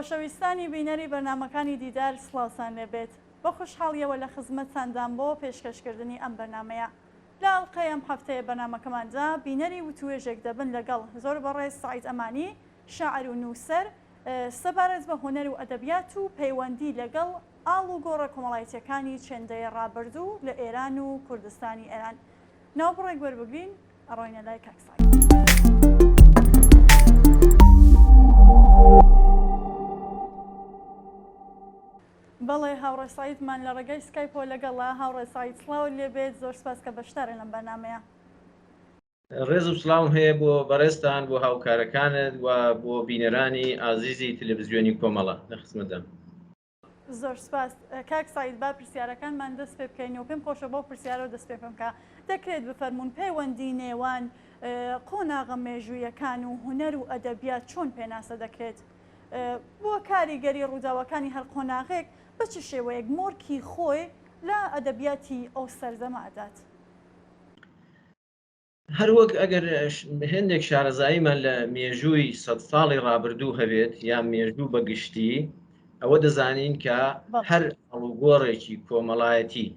خۆشەویستانی بینەری بەرنامەکانی دیدار سڵاوتان لێبێت. بە خۆشحاڵیەوە لە خزمەتتاندام بۆ پێشکەشکردنی ئەم بەرنامەیە. لە ئەڵقەی ئەم هەفتەیە بەرنامەکەماندا بینەری وتوێژێک دەبن لەگەڵ زۆر بەڕێز سەعید ئەمانی شاعر و نووسەر سەبارەت بە هونەر و ئەدەبیات و پەیوەندی لەگەڵ ئاڵوگۆڕە کۆمەڵایەتیەکانی چەند دەیە ڕابردوو لە ئێران و کوردستانی ئێران. ناوبڕێک وەربگرین ئەڕۆینە لای کاک سەعید. بەڵێ هاوڕێ سەعیدمان لە ڕێگای سکایپەوە لەگەڵە. هاوڕێ سەعید سڵاوت لێ بێت، زۆر سپاس کە بەشدارن لەم بەرنامەیە. ڕێز و سڵاوم هەیە بۆ بەڕێزتان، بۆ هاوکارەکانت و بۆ بینەرانی ئازیزی تەلەڤزیۆنی کۆمەڵە لە خزمەتدام. زۆر سپاس کاک سەعید با پرسیارەکانمان دەست پێ بکەین و پێم خۆشە بەو پرسیارەوە دەست پێ بکەم کە دەکرێت بفەرموون پەیوەندی نێوان قۆناغە مێژوویەکان و هونەر و ئەدەبیات چۆن پێناسە دەکرێت؟ بۆ کاریگەری ڕووداوەکانی هەر قۆناغێک بە چ شێوەیەک مۆرکی خۆی لە ئەدەبیاتی ئەو سەردەمە ئەدات؟ هەروەک ئەگەر هێندێک شارەزاییمان لە مێژووی سەد ساڵی ڕابردوو هەبێت یا مێژوو بە گشتی ئەوە دەزانین کە هەر ئاڵوگۆڕێکی کۆمەڵایەتی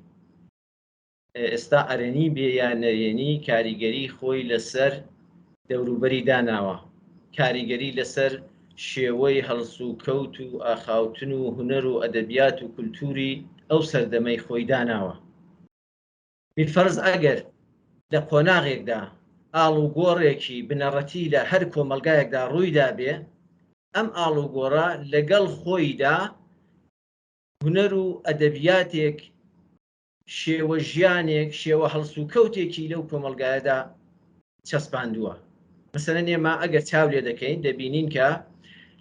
ئێستا ئەرێنی بێ یا نەرێنی کاریگەری خۆی لەسەر دەوروبەری داناوە، کاریگەری لەسەر شێوەی هەڵسوکەوت و ئاخاوتن و هونەر و ئەدەبیات و کولتووری ئەو سەردەمەی خۆی داناوە. بیرفەرز ئەگەر لە قۆناغێکدا ئاڵوگۆڕێکی بنەڕەتی لە هەر کۆمەڵگایەکدا ڕوویدابێ، ئەم ئاڵوگۆڕە لەگەڵ خۆیدا هونەر و ئەدەبیاتێک، شێوە ژیانێک، شێوە هەڵسوکەوتێکی لەو کۆمەڵگایەدا چەسپاندووە. مەسەلەن ئێمە ئەگەر چاو لێ دەکەین دەبینین کە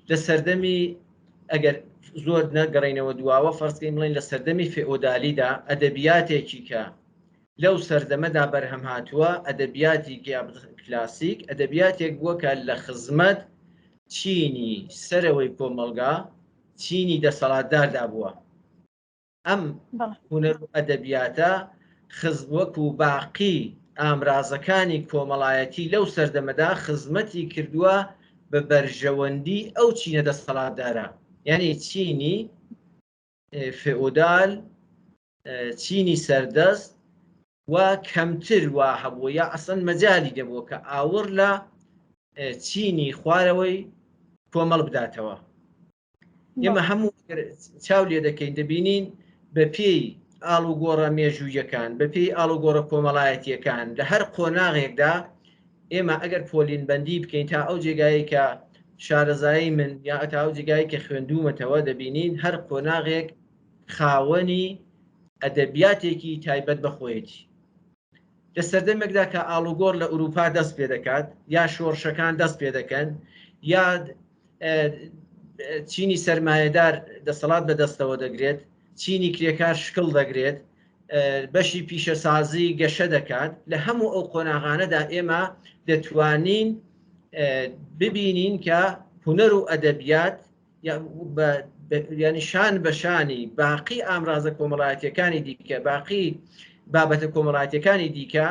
لە سەردەمی ئەگەر زۆر نەگەڕینەوە دواوە فەرزکەین بڵێن لە سەردەمی فئۆدالیدا ئەدەبیاتێکی کە لەو سەردەمەدا بەرهەم هاتووە ئەدەبیاتی کلاسیک ئەدەبیاتێک بووە کە لە خزمەت چینی سەرەوەی کۆمەڵگا چینی دەسەڵاتداردا بووە. ئەم هونەر و ئەدەبیاتە وەکو باقی ئامرازەکانی کۆمەڵایەتی لەو سەردەمەدا خزمەتی کردووە بە بەرژەوەندی ئەو چینە دەسەڵاتدارە، یعنی چینی فئودال، چینی سەردەست و کەمتر وا هەبووە یا ئەسڵەن مەجالی دەبووە کە ئاوڕ لە چینی خوارەوەی کۆمەڵ بداتەوە. ئێمە هەموو چاو لێ دەکەین دەبینین بە پێی ئاڵوگۆڕە مێژوویەکان بە پێی ئاڵوگۆڕە کۆمەڵایەتیەکان لە هەر قۆناغێکدا ئێمە ئەگەر پۆلین بەندی بکەین تا ئەو جێگایەی کە شارەزایی من یا تا ئەو جێگای کە خوێندوومەتەوە دەبینین هەر قۆناغێک خاوەنی ئەدەبیاتێکی تایبەت بە خۆیەتی لە سەردەمێکدا کە ئاڵوگۆڕ لە ئورووپا دەست پێ دەکات یا شۆڕشەکان دەست پێ دەکەن یا چینی سەرمایەدار دەسەڵات بە دەستەوە دەگرێت چینی کرێکار شکڵ دەگرێت بەشی پیشەسازی گەشە دەکات لە هەموو ئەو قۆناغانەدا ئێمە دەتوانین ببینین کە هونەر و ئەدەبیات یانی شان بە شانی باقی ئامرازە کۆمەڵایەتیەکانی دیکە باقی بابەتە کۆمەڵایەتیەکانی دیکە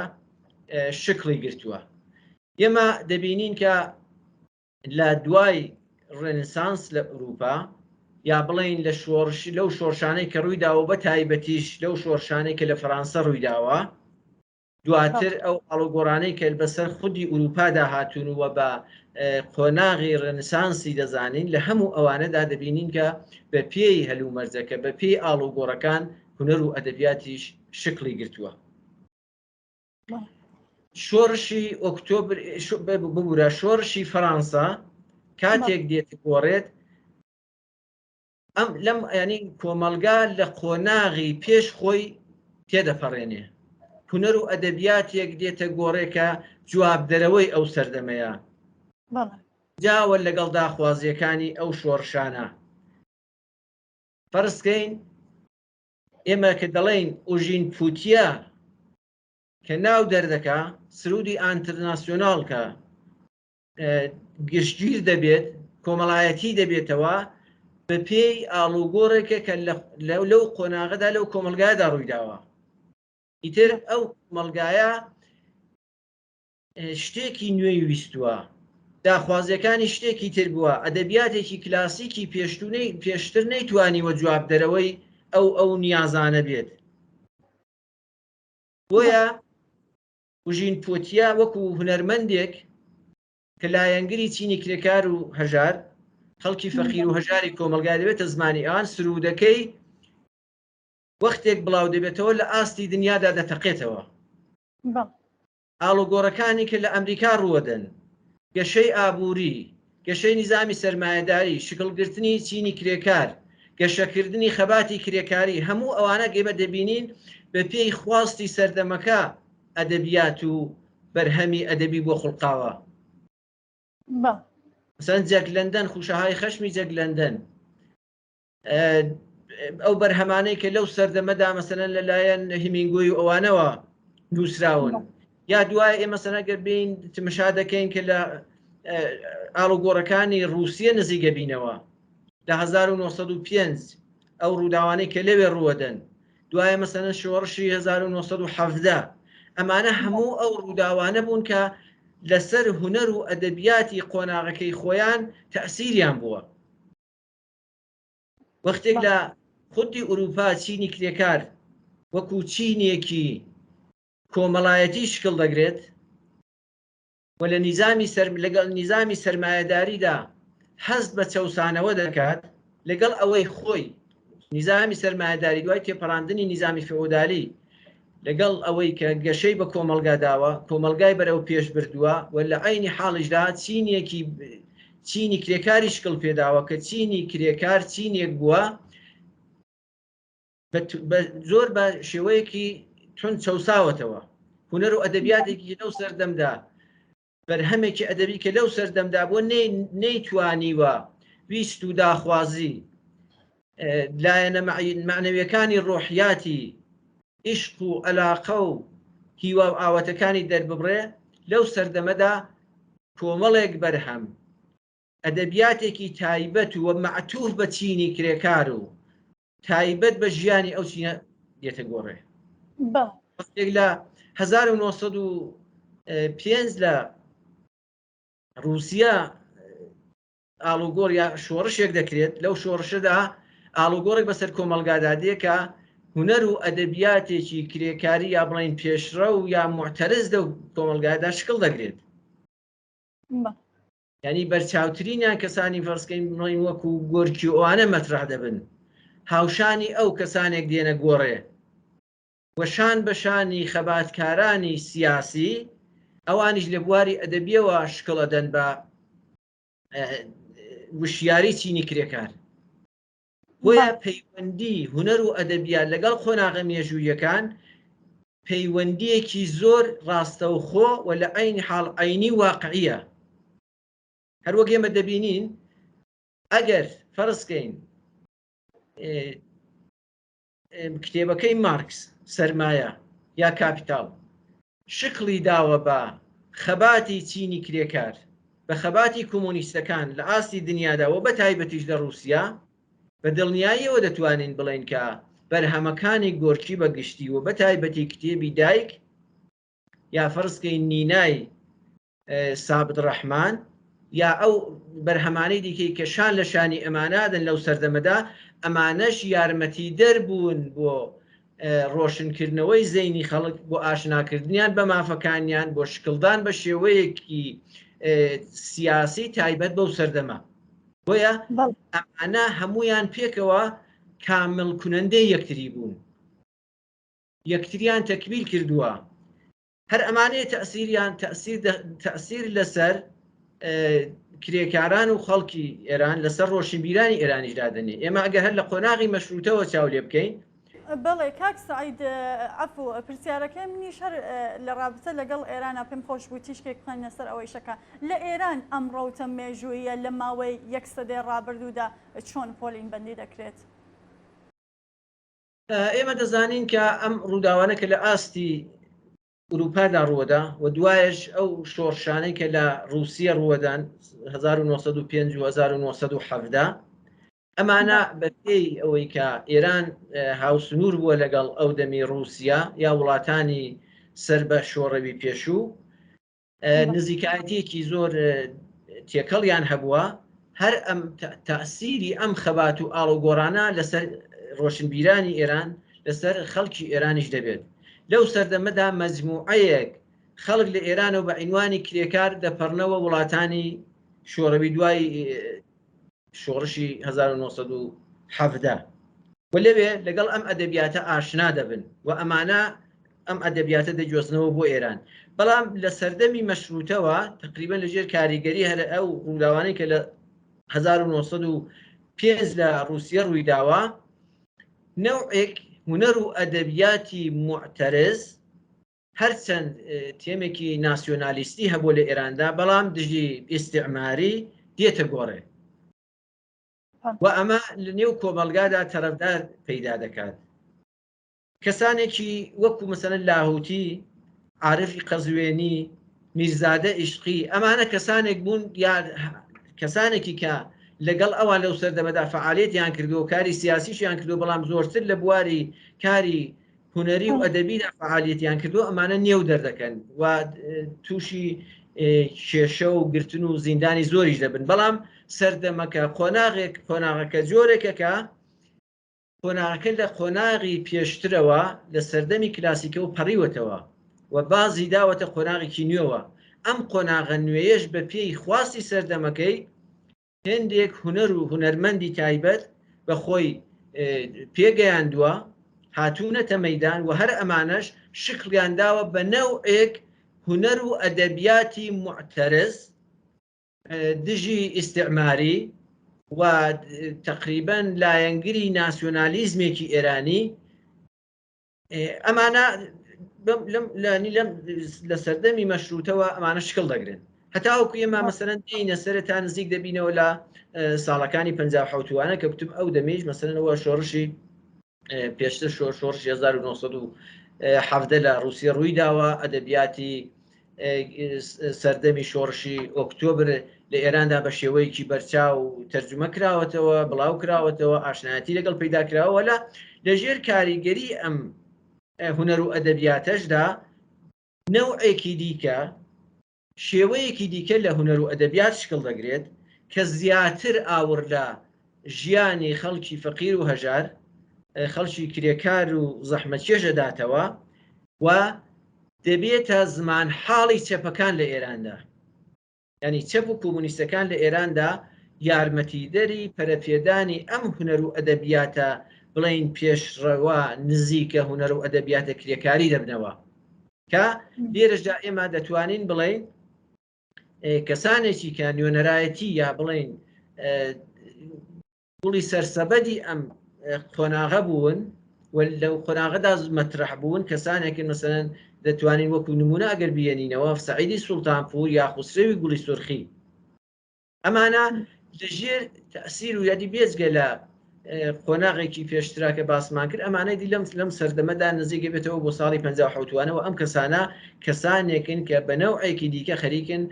شکڵی گرتووە ئێمە دەبینین کە لە دوای ڕێنسانس لە ئەوروپا یا بڵین لە شۆڕش لەو شۆرشانەی کە ڕوویداوە بە تایبەتیش لەو شۆرشانەی کە لە فەرانسە ڕوویداوە دواتر ئەو ئاڵوگۆڕانەی کە بەسەر خودی ئورووپادا هاتوون و بە قۆناغی ڕێنسانسی دەزانین، لە هەموو ئەوانەدا دەبینین کە بە پێی هەلومەرجەکە، بە پێی ئاڵوگۆڕەکان هونەر و ئەدەبیاتیش شکڵی گرتووە. شۆڕشی ئۆکتۆبر، ببورە، شۆڕشی فەرانسە کاتێک دێتە گۆڕێت، ئەم لەم ینی کۆمەڵگا لە قۆناغی پێش خۆی تێدەپەڕێنێ هونەر و ئەدەبیاتێک دێتە گۆڕێکە جوابدەرەوەی ئەو سەردەمەیە جاوە لەگەڵ داخوازیەکانی ئەو شۆڕشانە فەرزکەین ئێمە کە دەڵێین ئوژین پوتیە کە ناو دەردەکا سرودی ئانترناسیۆناڵ کە گشتگیر دەبێت، کۆمەڵایەتی دەبێتەوە بەپێی ئاڵوگۆڕێکە کە لەو قۆناغەدا لەو کۆمەڵگایەدا ڕوویداوە. ئیتر ئەو کۆمەڵگایە شتێکی نوێی ویستووە. داخوازیەکانی شتێکی تر بووە، ئەدەبیاتێکی کلاسیکی پێشتوو پێشتر نەیتوانیوە جوابدەرەوەی ئەو ئەو نیازانە بێت. بۆیە ئوژین پۆتیا وەکو هونەرمەندێک کە لایەنگری چینی کرێکار و هەژار، خەڵکی فەقیر و هەژاری کۆمەڵگای دەبێتە زمانی ئەوان، سروودەکەی وەختێک بڵاو دەبێتەوە لە ئاستی دنیادا دەتەقێتەوە. ئاڵوگۆڕەکانی کە لە ئەمریکا ڕووەدەن، گەشەی ئابووری، گەشەی نیزامی سەرمایەداری، شکڵگرتنی چینی کرێکار، گەشەکردنی خەباتی کرێکاری، هەموو ئەوانە ئێمە دەبینین بە پێی خواستی سەردەمەکە ئەدەبیات و بەرهەمی ئەدەبی بۆ خوڵقاوە. مەسەلەن جەک لەندەن، خوشەهای خەشمی جەک لەندەن، ئەو بەرهەمانەی کە لەو سەردەمەدا مەسەلەن لەلایەن هیمینگۆی و ئەوانەوە نووسراون یا دوای ئێمە سەنەگەر بین تمشا دەکەین کە لە ئاڵوگۆڕەکانی رووسیە نزیکە بینەوە لە 1905 ئەو ڕووداوانەی کە لەوێ ڕووەدەن دوایە مەسەلەن شۆڕشی 1970 ئەمانە هەموو ئەو ڕووداوانە بوون کە لەسەر هونەر و ئەدەبیاتی قۆناغەکەی خۆیان تەسیریان بووە. وەختێک لە خودی ئورووپا چینی کرێکار وەکوو چینێکی کۆمەڵایەتی شکڵ دەگرێت و لە نیزامی سەر لەگەڵ نیزامی سەرمایەداریدا هەست بە چەوسانەوە دەکات، لەگەڵ ئەوەی خۆی نیزامی سەرمایەداری دوای تێپەڕاندنی نیزامی فئودالی لەگەڵ ئەوەی کە گەشەی بە کۆمەڵگا داوە، کۆمەڵگای بەرەو پێش بردووە و لە عەینی حاڵیشدا چینێکی چینی کرێکاری شکڵ پێداوە کە چینی کرێکار چینێک بووە زۆر بە شێوەیەکی توند چەوساوەتەوە. هونەر و ئەدەبیاتێکی لەو سەردەمدا بەرهەمێکی ئەدەبی کە لەو سەردەمدا بووە نەیتوانیوە ویست و داخوازی لایەنە مەعنەویەکانی ڕۆحیاتی عیشق و ئەلاقە و هیوا و ئاواتەکانی دەرببڕێ، لەو سەردەمەدا کۆمەڵێک بەرهەم، ئەدەبیاتێکی تایبەت و مەعتوف بە چینی کرێکار و تایبەت بە ژیانی ئەو چینە دێتە گۆڕێ. وەختێک لە 1905 لە ڕووسیا ئاڵوگۆڕ یا شۆڕشێک دەکرێت، لەو شۆڕشەدا ئاڵوگۆڕێک بەسەر کۆمەڵگادا دێ کە هونەر و ئەدەبیاتێکی کرێکاری یا بڵێین پێشڕەو یا موعتەرز لەو کۆمەڵگادا شکڵ دەگرێت. یانی بەرچاوترینیان کەسانی فەرزکەین بڵێین وەکو گۆرکی و ئەوانە مەترەح دەبن، هاوشانی ئەو کەسانێک دێنە گۆڕێ و شان بە شانی خەباتکارانی سیاسی ئەوانیش لە بواری ئەدەبیەوە شکڵ ئەدەن بە وشیاری چینی کرێکار. بۆیە پەیوەندی هونەر و ئەدەبیات لەگەڵ قۆناغە مێژوویەکان پەیوەندیەکی زۆر ڕاستەوخۆ و لە عەینی حاڵ عەینی واقعیە. هەروەک ئێمە دەبینین ئەگەر فەرزکەین کتێبەکەی مارکس سەرمایە یا کاپیتاڵ شکڵی داوە بە خەباتی چینی کرێکار، بە خەباتی کۆمۆنیستەکان لە ئاستی دنیادا و بە تایبەتیش لە ڕووسیا، بە دڵنیاییەوە دەتوانین بڵێین کە بەرهەمەکانی گۆرکی بە گشتی و بە تایبەتی کتێبی دایک یا فەرزکەین نینای سابت ڕەحمان یا ئەو بەرهەمانەی دیکەی کە شان لە شانی ئەمانادن لەو سەردەمەدا، ئەمانەش یارمەتیدەر بوون بۆ ڕۆشنکردنەوەی زەینی خەڵک، بۆ ئاشناکردنیان بە مافەکانیان، بۆ شکڵدان بە شێوەیەکی سیاسی تایبەت بەو سەردەمە. بۆیە ئەمانە هەمویان پێکەوە کامل کونەندەی یەکتری بوون، یەکتریان تەکمیل کردووە. هەر ئەمانەیە تەئسیریان تەئسیر تەئسیر لەسەر کرێکاران و خەڵکی ئێران لەسەر ڕۆشنبیرانی ئێرانیش دادەنێ. ئێمە ئەگەر هەر لە قۆناغی مەشرووتەوە چاو لێ بکەین. بەڵێ کاک سەعید عەفو پرسیارەکەی منیش هەر لە ڕابتە لەگەڵ ئێرانە پێم خۆش بوو تیشکێک بخەینە سەر ئەوەیشە کە لە ئێران ئەم ڕەوتە مێژووییە لە ماوەی یەک سەدەی ڕابردوودا چۆن پۆلینبەندی دەکرێت؟ ئێمە دەزانین کە ئەم ڕووداوانە کە لە ئاستی ئورووپادا ڕووەدا و دوایش ئەو شۆڕشانەی کە لە ڕووسیە ڕووەدان 1905 و 1970 ئەمانە بەپێی ئەوەی کە ئێران هاوسنوور بووە لەگەڵ ئەو دەمی ڕووسیا یا وڵاتانی سەر بە شۆڕەوی پێشوو نزیکایەتیەکی زۆر تێکەڵیان هەبووە، هەر ئەم تەئسیری ئەم خەبات و ئاڵوگۆڕانە لەسەر ڕۆشنبیرانی ئێران، لەسەر خەڵکی ئێرانیش دەبێت. لەو سەردەمەدا مەجموعەیەک خەڵک لە ئێرانەوە بە عینوانی کرێکار دەپەڕنەوە وڵاتانی شۆڕەوی دوای شۆڕشی 1917 و لەوێ لەگەڵ ئەم ئەدەبیاتە ئاشنا دەبن و ئەمانە ئەم ئەدەبیاتە دەگوێزنەوە بۆ ئێران. بەڵام لە سەردەمی مەشرووتەوە تەقریبەن لە ژێر کاریگەری هەر ئەو ڕووداوانەی کە لە 1905 لە ڕووسیە ڕوویداوە، نەوعێک هونەر و ئەدەبیاتی موعتەرز هەرچەند تێمێکی ناسیۆنالیستی هەبوو لە ئێراندا، بەڵام دژی ئیستعماری دێتە گۆڕێ و ئەمە لە نێو کۆمەڵگادا تەرەفدار پەیدا دەکات. کەسانێکی وەکو مەسەلەن لاهوتی، عارفی قەزوێنی، میرزادە ئیشقی، ئەمانە کەسانێک بوون یا کەسانێکی کە لەگەڵ ئەوان لەو سەردەمەدا فەعالیەتیان کردووە، کاری سیاسیشیان کردووە، بەڵام زۆرتر لە بواری کاری هونەری و ئەدەبیدا فەعالیەتیان کردووە، ئەمانە نێو دەردەکەن و تووشی کێشە و گرتن و زیندانی زۆریش دەبن. بەڵام سەردەمەکە قۆناغێک قۆناغەکە جۆرێکە کە قۆناغەکە لە قۆناغی پێشترەوە لە سەردەمی کلاسیکەوە پەڕیوەتەوە و بازی داوەتە قۆناغێکی نوێوە، ئەم قۆناغە نوێیەش بە پێی خواستی سەردەمەکەی هێندێک هونەر و هونەرمەندی تایبەت بە خۆی پێگەیاندووە، هاتوونەتە مەیدان و هەر ئەمانەش شکڵیان داوە بە نەوعێک هونەر و ئەدەبیاتی موعتەرز، دژی ئیستعماری و تەقریبەن لایەنگری ناسیۆنالیزمێکی ئێرانی. ئەمانە لە سەردەمی مەشروتەوە ئەمانە شکڵ دەگرن هەتاوەکو ئێمە مەسەرەن دێینە سەر تا نزیک دەبینەوە لە ساڵەکانی 1970وانە کە گوتم ئەو دەمیش مەسەرەنەوە شۆڕشی پێشتر شۆڕشی 1917 لە ڕووسیە ڕووی داوە، ئەدەبیاتی سەردەمی شۆڕشی ئۆکتۆبر لە ئێراندا بە شێوەیەکی بەرچاو تەرجمە کراوەتەوە، بڵاو کراوەتەوە، ئاشنایەتی لەگەڵ پەیدا کراوە. لە لەژێر کاریگەری ئەم هونەر و ئەدەبیاتەشدا نەوعێکی دیکە، شێوەیەکی دیکە لە هونەر و ئەدەبیات شکڵ دەگرێت کە زیاتر ئاوڕ لە ژیانی خەڵکی فەقیر و هەژار، خەڵکی کرێکار و زەحمەتکێش دەداتەوە و دەبێتە زمانحاڵی چەپەکان لە ئێراندا. یانی چەپ و کۆمۆنیستەکان لە ئێراندا یارمەتیدەری پەرەپێدانی ئەم هونەر و ئەدەبیاتە بڵێین پێشڕەوە نزیکە هونەر و ئەدەبیاتە کرێکاری دەبنەوە. کە لێرەشدا ئێمە دەتوانین بڵێین کەسانێکی کە نوێنەرایەتی یا بڵێین گوڵی سەرسەبەدی ئەم قۆناغە بوون و لەو قۆناغەدا مەترح بوون کەسانێکن مەسەلەن دەتوانین وەکو نمونە ئەگەر بیێنینەوە سەعیدی سوڵتانپوور یا خوسرەوی گوڵی سرخی ئەمانە لەژێر تەسیر و یادی بێجگە لە قۆناغێکی پێشترا کە باسمان کرد ئەمانەی دی لەم لەم سەردەمەدا نزیکە بێتەوە بۆ ساڵی 1970وانەوە ئەم کەسانە کەسانێکن کە بە نەوعێکی دیکە خەریکن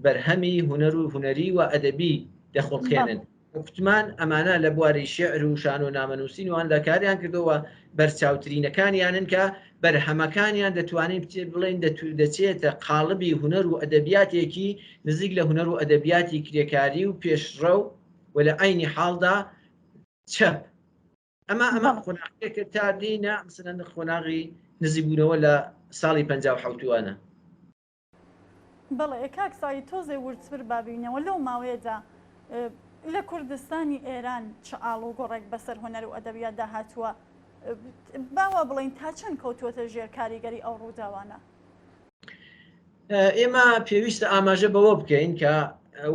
بەرهەمی هونەر و هونەری و ئەدەبی دەخوڵقێنن. کوتمان ئەمانە لە بواری شیعر و شانۆنامەنووسین واندا کاریان کردووە، بەرچاوترینەکانیانن کە بەرهەمەکانیان دەتوانین بڵێین دەچێتە قاڵبی هونەر و ئەدەبیاتێکی نزیک لە هونەر و ئەدەبیاتی کرێکاری و پێشڕەو و لە عەینی حاڵدا چەپ. ئەمە ئەمە قۆناغێکە تا دێینە مەسەلەن قۆناغی نزیکبوونەوە لە ساڵی 57وانە. بەڵێ کاک سەعید تۆزێ وردتر با بینەوە لەو ماوەیەدا لە کوردستانی ئێران چ ئاڵوگۆڕێک بەسەر هونەر و ئەدەبیاتدا هاتووە با وا بڵێین تا چەند کەوتووەتە ژێر کاریگەری ئەو ڕووداوانە؟ ئێمە پێویستە ئاماژە بەوە بکەین کە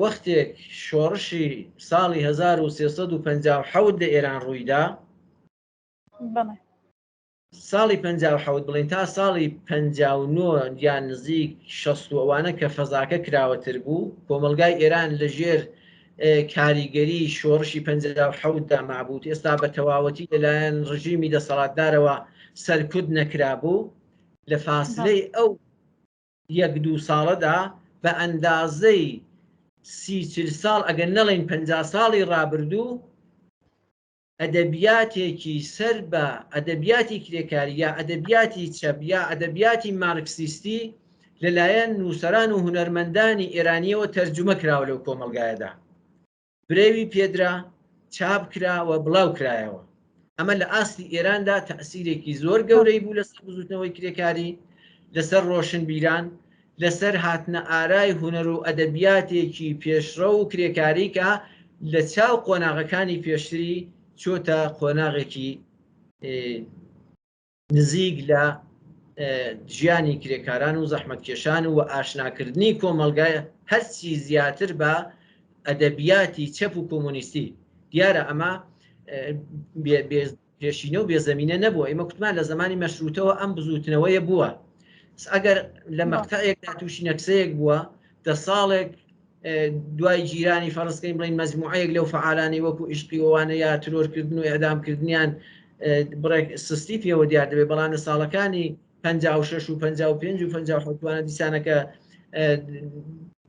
وەختێک شۆڕشی ساڵی 1357 لە ئێران ڕوویدا، بەڵێ. ساڵی 57 بڵێین تا ساڵی 59 یان نزیک 60 و ئەوانە کە فەزاکە کراوەتر بوو، کۆمەڵگای ئێران لە ژێر کاریگەری شۆڕشی 57 دا مابوو، ئێستا بە تەواوەتی لەلایەن ڕژیمی دەسەڵاتدارەوە سەرکوت نەکرابوو، لە فاسلەی ئەو یەک دوو ساڵەدا بە ئەندازەی سی چل ساڵ ئەگەر نەڵێین 50 ساڵی ڕابردوو ئەدەبیاتێکی سەر بە ئەدەبیاتی کرێکاری یا ئەدەبیاتی چەپ یا ئەدەبیاتی مارکسیستی لەلایەن نووسەران و هونەرمەندانی ئێرانییەوە تەرجومە کراوە لەو کۆمەڵگایەدا. برەوی پێدرا، چاپ کرا و بڵاو کرایەوە. ئەمە لە ئاستی ئێراندا تەئسیرێکی زۆر گەورەی بوو لەسەر بزووتنەوەی کرێکاری، لەسەر ڕۆشنبیران، لەسەر هاتنە ئارای هونەر و ئەدەبیاتێکی پێشڕەو و کرێکاری کە لە چاو قۆناغەکانی پێشتری چۆتە قۆناغێکی نزیک لە ژیانی کرێکاران و زەحمەتکێشان و ئاشناکردنی کۆمەڵگای هەرچی زیاتر بە ئەدەبیاتی چەپ و کۆمۆنیستی. دیارە ئەمە پێشینە و بێزەمینە نەبووە، ئێمە کوتمان لە زمانی مەشروتەوە ئەم بزووتنەوەیە بووە. ئەگەر لە مەقتەعێکدا تووشی نەکسەیەک بووە، دە ساڵێک دوای گیرانی فەرزکەین بڵین مەجموعەیەک لەو فەعالانەی وەکو ئیشقی ئەوانە یا ترۆرکردن و ئێعدامکردنیان بڕێک سستی پێوە دیار دەبێت، بەڵام لە ساڵەکانی 56 و 55 و 57 وانە دیسانەکە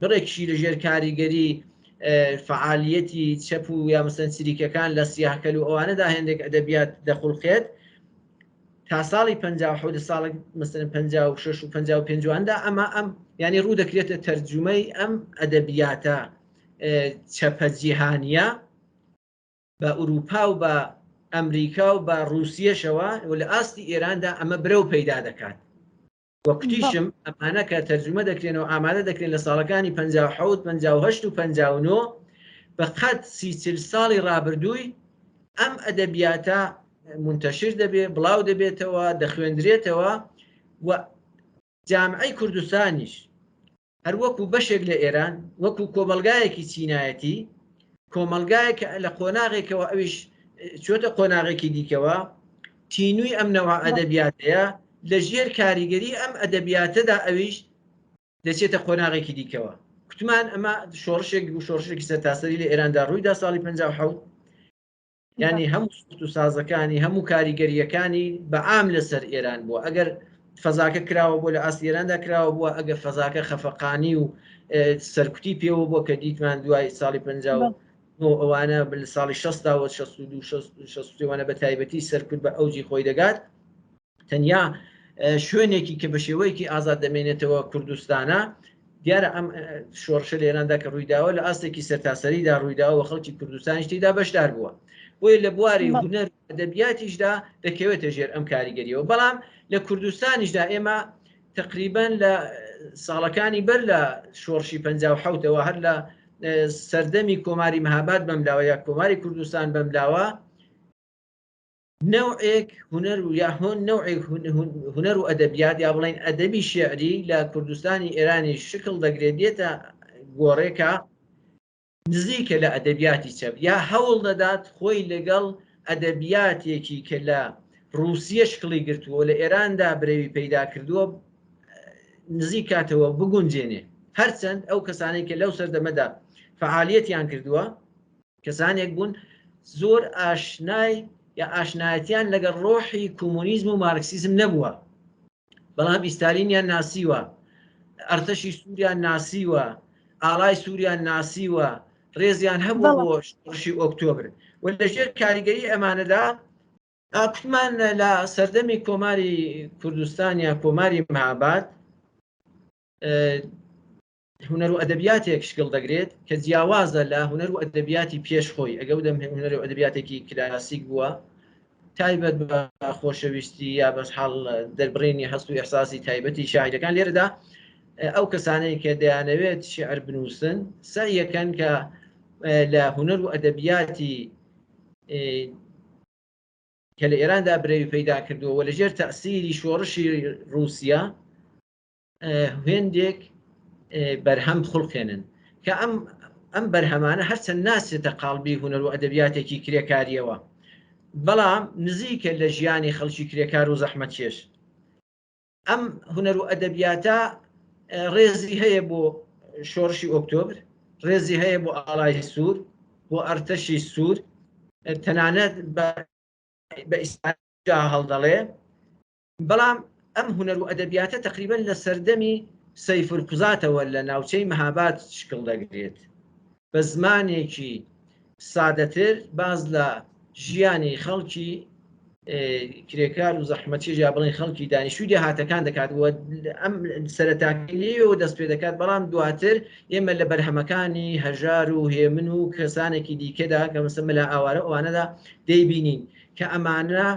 بڕێکشی لەژێر کاریگەری فعالیەتی چەپ و یا مەسەن چریکەکان لە سیاکەل و ئەوانەدا هێندێک ئەدەبیات دەخوڵقێت تا ساڵی 57 ساڵک مەسەن 56 و 55 واندا ئەمە ئەم ینی ڕوو دەکرێتە تەرجومەی ئەم ئەدەبیاتە چەپە جیهانیە بە ئورووپا و بە ئەمریکا و بە ڕووسیەشەوە و لە ئاستی ئێراندا ئەمە برەو پەیدا دەکات. و کوتیشم ئەمانە کە تەرجومە دەکرێن و ئامادە دەکرێن لە ساڵەکانی 57، 58 و 59 بە قەد سی چل ساڵی ڕابردووی ئەم ئەدەبیاتە مونتەشر دەبێ، بڵاو دەبێتەوە، دەخوێندرێتەوە و جامعەی کوردستانیش هەر وەکو بەشێک لە ئێران، وەکو کۆمەڵگایەکی چینایەتی، کۆمەڵگایەک کە لە قۆناغێکەوە ئەویش چۆتە قۆناغێکی دیکەوە، تینووی ئەم نەوە ئەدەبیاتەیە، لە ژێر کاریگەری ئەم ئەدەبیاتەدا ئەویش دەچێتە قۆناغێکی دیکەوە. کوتمان ئەمە شۆڕشێک بوو، شۆڕشێکی سەرتاسەری لە ئێراندا ڕوویدا ساڵی 57. ینی هەموو سوخت و سازەکانی هەموو کاریگەریەکانی بە عام لەسەر ئێران بووە ئەگەر فەزاکە کراوە بۆ لە ئاست ئێراندا کراوە بووە ئەگەر فەزاکە خەفەقانی و سەرکوتی پێوە بووە کە دیتمان دوای ساڵی 59 ئەوانە لە ساڵی 60 وە 62 63 وانە بە تایبەتی سەرکوت بە ئەوجی خۆی دەگات تەنیا شوێنێکی کە بە شێوەیەکی ئازاد دەمێنێتەوە کوردستانە دیارە ئەم شۆڕشە لە ئێراندا کە ڕوویداوە لە ئاستێکی سەرتاسەریدا ڕوویداوە و خەڵکی کوردستانیش تێیدا بەشدار بووە بۆیە لە بواری هونەر ئەدەبیاتیشدا دەکەوێتە ژێر ئەم کاریگەریەوە بەڵام لە کوردستانیشدا ئێمە تقریبا لە ساڵەکانی بەر لە شۆڕشی 1970ەوە هەر لە سەردەمی کۆماری مەهاباد بەملاوە یا کۆماری کوردستان بەملاوە نەوعێک هونەر و یا هۆن نەوعێک هونەر و ئەدەبیات یا بڵێین ئەدەبی شێعری لە کوردستانی ئێرانی شکڵ دەگرێت دێتە گۆڕێکە نزیکە لە ئەدەبیاتی چەپ یا هەوڵ دەدات خۆی لەگەڵ ئەدەبیاتێکی کە لە ڕووسیە شکڵی گرتووە لە ئێراندا برەوی پەیدا کردووە نزیک کاتەوە بگونجێنێ هەرچەند ئەو کەسانەی کە لەو سەردەمەدا فعالیەتیان کردووە کەسانێک بوون زۆر ئاشنای یا ئاشنایەتیان لەگەڵ ڕۆحی کۆمۆنیزم و مارکسیزم نەبووە بەڵام ئیستالینیان ناسیوە ئەرتەشی سووریان ناسیوە ئاڵای سووریان ناسیوە ڕێزیان هەبوو بۆ شۆڕشی ئۆکتۆبر و لەژێر کاریگەری ئەمانەدا کوتمان لە سەردەمی کۆماری کوردستان یا کۆماری مهاباد هونەر و ئەدەبیاتێک شکڵ دەگرێت کە جیاوازە لە هونەر و ئەدەبیاتی پێش خۆی ئەگە ودەم هونەر و ئەدەبیاتێکی کلاسیک بووە تایبەت بە خۆشەویستی یا بەس حاڵ دەربڕینی هەست و ئێحساسی تایبەتی شاعیرەکان لێرەدا ئەو کەسانەی کە دەیانەوێت شعر بنووسن سەعیەکەن کە لە هونەر و ئەدەبیاتی کە لە ئێراندا برەوی پەیدا کردووە و لەژێر تەسیری شۆڕشی ڕووسیا هێندێک بەرهەم بخوڵقێنن کە ئەم ئەم بەرهەمانە هەرچەند ناچێتە قاڵبی هونەر و ئەدەبیاتێکی کرێکاریەوە بەڵام نزیکە لە ژیانی خەڵکی کرێکار و زەحمەتکێش ئەم هونەر و ئەدەبیاتە ڕێزی هەیە بۆ شۆڕشی ئۆکتۆبر ڕێزی هەیە بۆ ئاڵای سوور بۆ ئەرتەشی سوور تەنانەت بە ئیستا هەڵدەڵێ بەڵام ئەم هونەر و ئەدەبیاتە تەقریبەن لە سەردەمی سەیفولقوزاتەوە لە ناوچەی مهاباد شکڵ دەگرێت. بە زمانێکی سادەتر باس لە ژیانی خەڵکی کرێکار و زەحمەتکێش یا بڵێن خەڵکی دانیشتوی دێهاتەکان دەکات و ئەم سەرەتاکەی لێوە دەست پێ دەکات، بەڵام دواتر ئێمە لە بەرهەمەکانی هەژار و هێمن و کەسانێکی دیکەدا کە مەسەلەن مەلا ئاوارە ئەوانەدا دەیبینین کە ئەمانە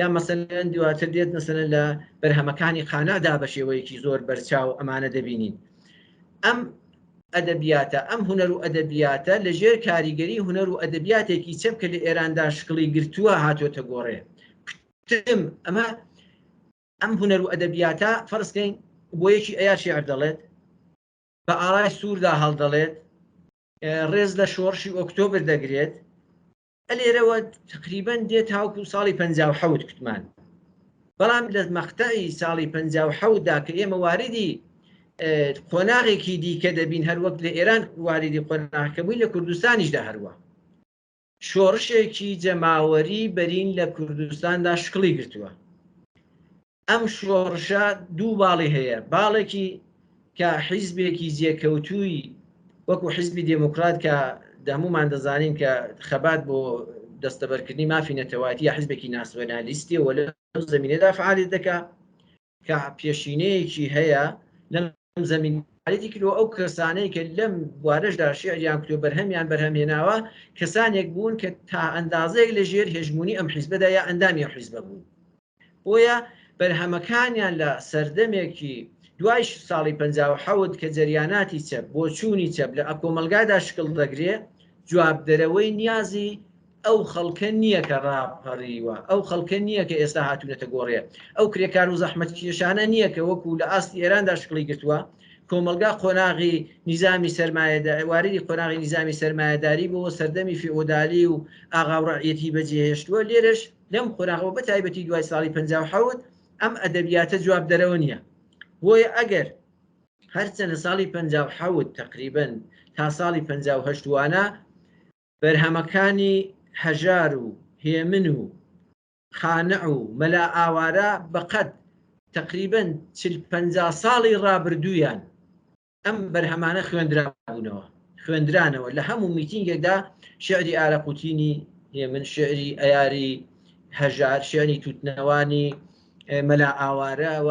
یا مەسەلەن دواتر دێت مەسەلەن لە بەرهەمەکانی قانعدا بە شێوەیەکی زۆر بەرچاو ئەمانە دەبینین. ئەم ئەدەبیاتە، ئەم هونەر و ئەدەبیاتە لە ژێر کاریگەری هونەر و ئەدەبیاتێکی چەپ کە لە ئێراندا شکڵی گرتووە هاتۆتە گۆڕێ. کوتم ئەمە ئەم هونەر و ئەدەبیاتە فەرز کەین بۆ یەکی ئەیا شیعر دەڵێت، بە ئاڵای سووردا هەڵدەڵێت، ڕێز لە شۆڕشی ئۆکتۆبر دەگرێت، ئەلێرەوە تقریبەن دێت تاوکو ساڵی 57 کوتمان. بەڵام لە مەقتەعی ساڵی 57 دا کە ئێمە واردی قۆناغێکی دیکە دەبین، هەروەک لە ئێران واردی قۆناغەکە بووین، لە کوردستانیشدا هەروە شۆڕشێکی جەماوەری بەرین لە کوردستاندا شکڵی گرتووە. ئەم شۆڕشە دوو باڵی هەیە، باڵێکی کە حیزبێکی جێکەوتووی وەکو حیزبی دێموکرات کە هەموومان دەزانین کە خەبات بۆ دەستەبەرکردنی مافی نەتەوایەتی یا حیزبێکی ناسیۆنالیستیە و لەو زەمینەدا فعالیەت دەکا کە پێشینەیەکی هەیە لەم زەمینە فعالیەتی کردووە. ئەو کەسانەی کە لەم بوارەشدا شیعریان کوتووە بەرهەمیان بەرهەمهێناوە کەسانێک بوون کە تا ئەندازەیەک لە ژێر هێژموونی ئەم حیزبەدا یا ئەندامی ئەم حیزبە بوون. بۆیە بەرهەمەکانیان لە سەردەمێکی دوای ساڵی 57 کە جەریاناتی چەپ، بۆچوونی چەپ لە کۆمەڵگادا شکڵ دەگرێ، جوابدەرەوەی نیازی ئەو خەڵکە نییە کە ڕاپەڕیوە، ئەو خەڵکە نییە کە ئێستا هاتوونەتە گۆڕێ، ئەو کرێکار و زەحمەتکێشانە نییە کە وەکوو لە ئاستی ئێراندا شکڵی گرتووە، کۆمەڵگا قۆناغی نیزامی سەرمایەداری واریدی قۆناغی نیزامی سەرمایەداری بووە، سەردەمی فیئۆدالی و ئاغا و ڕەعیەتی بەجێهێشتووە، لێرەش لەم قۆناغەوە بە تایبەتی دوای ساڵی 57 ئەم ئەدەبیاتە جوابدەرەوە نییە. بۆیە ئەگەر هەرچەند لە ساڵی 57 تەقریبەن تا ساڵی 58 وانە بەرهەمەکانی هەژار و هێمن و قانع و مەلا ئاوارە بەقەد تەقریبەن 40 50 ساڵی ڕابردوویان ئەم بەرهەمانە خوێندرابوونەوە، خوێندرانەوە، لە هەموو میتینگێکدا شیعری ئارەقوتینی هێمن، شیعری ئەیاری هەژار، شیعری تووتنەوانی مەلا ئاوارە و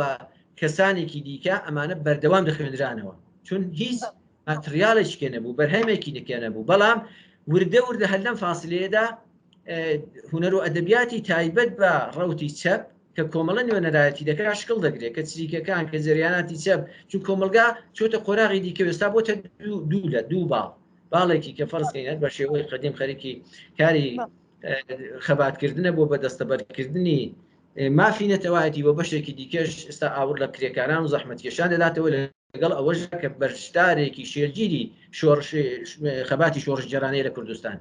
کەسانێکی دیکە، ئەمانە بەردەوام دەخوێندرانەوە، چون هیچ ماتریالێکی کێ نەبوو، بەرهەمێکی نکێ نەبوو. بەڵام وردە وردە هەر لەم فاسلەیەدا هونەر و ئەدەبیاتی تایبەت بە ڕەوتی چەپ کە کۆمەڵە نوێنەرایەتی دەکات شکڵ دەگرێت، کە چریکەکان، کە جەریاناتی چەپ، چون کۆمەڵگا چۆتە قۆناغی دیکە، ئێستا بۆتە دوو لە دوو باڵ، باڵێکی کە فەرز کەین هەر بە شێوەی قەدیم خەریکی کاری خەباتکردنە بۆ بەدەستەبەرکردنی مافی نەتەوایەتی، و بەشێکی دیکەش ئێستا ئاوڕ لە کرێکاران و زەحمەتکێشان دەداتەوە، لەگەڵ ئەوەشدا کە بەشدارێکی شێلگیری شۆڕش خەباتی شۆڕشگێڕانەیە لە کوردستان.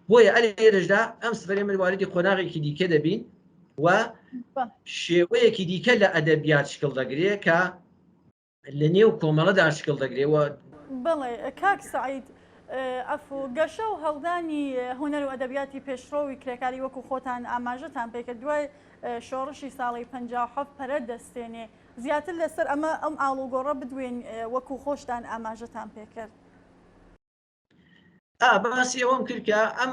بۆیە ئەلێرەشدا ئەم سفرێ من واردی قۆناغێکی دیکە دەبین و شێوەیەکی دیکە لە ئەدەبیات شکڵ دەگرێ کە لە نێو کۆمەڵەدا شکڵ دەگرێ و بەڵێ کاک سەعید عەفو، گەشە و هەڵدانی هونەر و ئەدەبیاتی پێشڕەوی کرێکاری وەکو خۆتان ئاماژەتان پێکرد دوای شۆڕشی ساڵی 57 پەرە دەستێنێ، زیاتر لەسەر ئەمە ئەم ئاڵوگۆڕە بدوێن وەکو خۆشتان ئاماژەتان پێکرد. ئا باسی ئەوەم کرد کە ئەم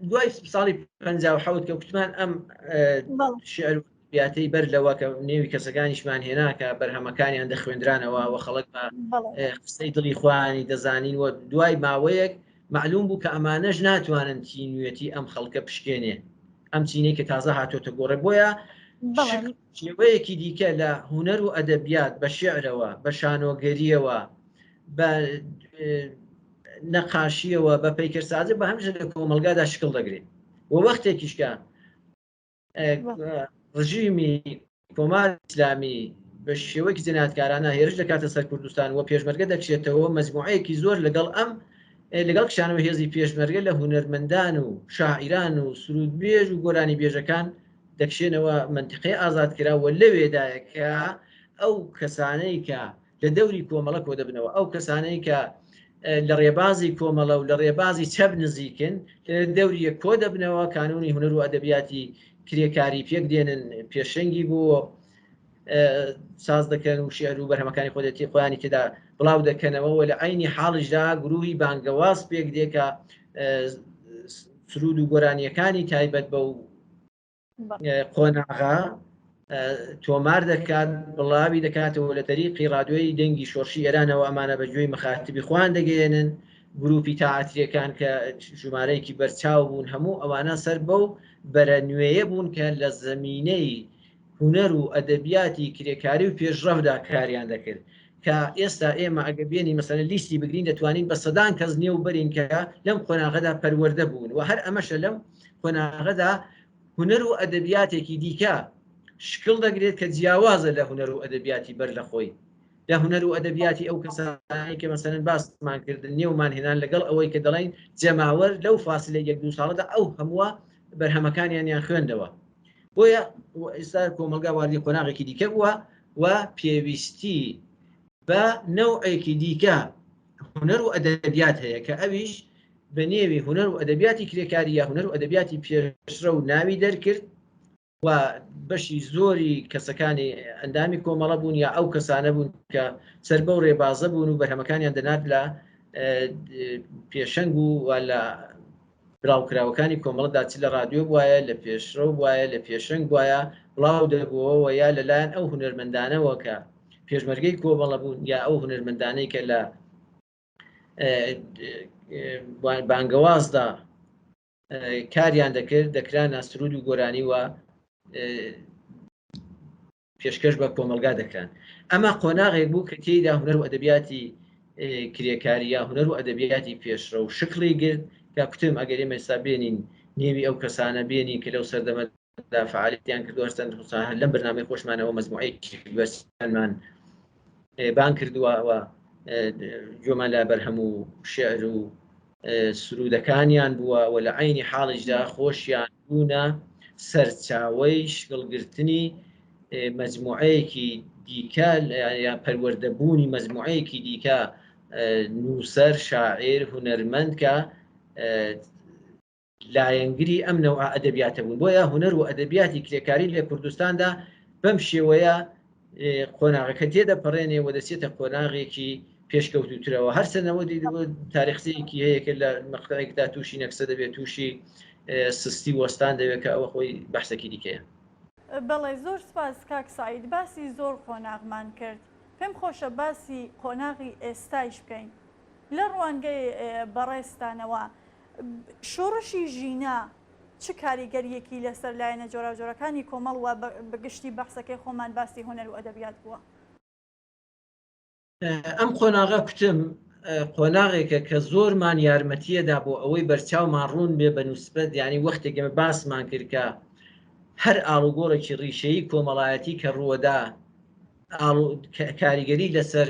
دوای ساڵی 57 کە کوتمان ئەم شعر بیاتەی بەر لەوە کە نێوی کەسەکانیشمان هێنا کە بەرهەمەکانیان دەخوێندرانەوە و خەڵک بە قسەی دڵی خۆیانی دەزانین و دوای ماوەیەک معلوم بوو کە ئەمانەش ناتوانن تینوێتی ئەم خەڵکە پشکێنێ، ئەم چینەی کە تازە هاتۆتە گۆڕێ. بۆیە شێوەیەکی دیکە لە هونەر و ئەدەبیات بە شیعرەوە، بە شانۆگەرییەوە، بە نەقاشییەوە، بە پەیکەرسازی، بە هەموو لە کۆمەڵگادا شکڵ دەگرێت. و وەختێکیش کە ڕژیمی کۆماری ئیسلامی بە شێوەیەکی جەنایەتکارانە هێرش دەکاتە سەر کوردستان و پێشمەرگە دەکشێتەوە، مەجموعەیەکی زۆر لەگەڵ ئەم لەگەڵ کشانەوەی هێزی پێشمەرگە لە هونەرمەندان و شاعیران و سروودبێژ و گۆرانیبێژەکان دەکشێنەوە مەنتیقەی ئازادکراو و لەوێدایە کە ئەو کەسانەی کە لە دەوری کۆمەڵە کۆدەبنەوە، ئەو کەسانەی کە لە ڕێبازی کۆمەڵە و لە ڕێبازی چەپ نزیکن لە دەوری یەک کۆدەبنەوە، کانوونی هونەر و ئەدەبیاتی کرێکاری پێک دێنن، پێشەنگی بۆ ساز دەکەن و شیعر و بەرهەمەکانی خۆدەتی خۆیانی تێدا بڵاو دەکەنەوە و لە عەینی حاڵیشدا گروهی بانگەواز پێک دێ کە سرود و گۆرانیەکانی تایبەت بەو. قۆناغا تۆمار دەکات بڵاوی دەکاتەوە لە تەریقی ڕادیۆی دەنگی شۆڕشی ئێرانەوە ئەمانە بە گوێی مەخاتبی خۆیان دەگەیەنن گروپی تاعاتریەکان کە ژمارەیەکی بەرچاو بوون هەموو ئەوانە سەر بەو بەرە نوێیە بوون کە لە زەمینەی هونەر و ئەدەبیاتی کرێکاری و پێشڕەودا کاریان دەکرد کە ئێستا ئێمە ئەگەر بێنین مەسەلەن لیستی بگرین دەتوانین بە سەدان کەس نێو بەرین کە لەم قۆناغەدا پەروەردە بوون و هەر ئەمەشە لەم قۆناغەدا هونەر و ئەدەبیاتێکی دیکە شکڵ دەگرێت کە جیاوازە لە هونەر و ئەدەبیاتی بەر لە خۆی لە هونەر و ئەدەبیاتی ئەو کەسانەی کە مەسەلەن باسمان کردن نێومان هێنان لەگەڵ ئەوەی کە دەڵێن جەماوەر لەو فاسلە یەک دوو ساڵەدا ئەو هەمووە بەرهەمەکانیانیان خوێندەوە بۆیە ئێستا کۆمەڵگا واردی قۆناغێکی دیکە بووە و پێویستی بە نەوعێکی دیکە هونەر و ئەدەبیات هەیە کە ئەویش بە نێوی هونەر و ئەدەبیاتی کرێکاری یا هونەر و ئەدەبیاتی پێشڕەو و ناوی دەرکرد و بەشی زۆری کەسەکانی ئەندامی کۆمەڵە بوون یا ئەو کەسانە بوون کە سەر بەو ڕێبازە بوون و بەرهەمەکانیان دەنات لە پێشەنگ و لە بڵاوکراوەکانی کۆمەڵەدا چ لە ڕادیۆ بوایە، لە پێشڕەو بوایە، لە پێشەنگ بوایە بڵاو دەبووەوە یا لە لایەن ئەو هونەرمەندانەوە کە پێشمەرگەی کۆمەڵە بوون یا ئەو هونەرمەندانەی کە لە بانگەوازدا کاریان دەکرد دەکرانە سرود و گۆرانی و پێشکەش بە کۆمەڵگا دەکران. ئەمە قۆناغێک بوو کە تێیدا هونەر و ئەدەبیاتی کرێکاری یا هونەر و ئەدەبیاتی پێشڕەو شکڵی گرت کە کوتم ئەگەر ئێمە ئێستا بێنین نێوی ئەو کەسانە بێنین کە لەو سەردەمەدا فعالیەتیان کردووە هەرچەند هەر لەم بەرنامەی خۆشمانەوە مەجموعەیەکی بەرچاومان بان کردووە و گوێمان لە بەرهەم و شعر و سروودەکانیان بووە و لە عەینی حاڵیشدا خۆشیان بوونە سەرچاوەی شکڵگرتنی مەجموعەیەکی دیکە یا پەروەردەبوونی مەجموعەیەکی دیکە نووسەر، شاعیر، هونەرمەند کە لایەنگری ئەم نەوعە ئەدەبیاتە بوون. بۆیە هونەر و ئەدەبیاتی کرێکاری لە کوردستاندا بەم شێوەیە قۆناغەکە تێدەپەڕێنێ و دەچێتە قۆناغێکی پێشکەوتوترەوە هەرچەندەوە تاریخچەیەکی هەیە کە لە مەقتەعێکدا تووشی نەکسە دەبێت تووشی سستی وەستان دەبێت کە ئەوە خۆی بەحسێکی دیکەیە. بەڵێ زۆر سپاس کاک سەعید باسی زۆر قۆناغمان کرد پێم خۆشە باسی قۆناغی ئێستایش بکەین لە ڕوانگەی بەڕێزتانەوە شۆڕشی ژینا چ کاریگەرییەکی لەسەر لایەنە جۆراوجۆرەکانی کۆمەڵ و بە گشتی بەحسەکەی خۆمان باسی هونەر و ئەدەبیات بووە؟ ئەم قۆناغە کوتم قۆناغێکە کە زۆرمان یارمەتیەدا بۆ ئەوەی بەرچاومان ڕوون بێ بە نسبەت یانی وەختێک ئێمە باسمان کرد کە هەر ئاڵوگۆڕێکی ڕیشەیی کۆمەڵایەتی کە ڕووەدا کاریگەری لەسەر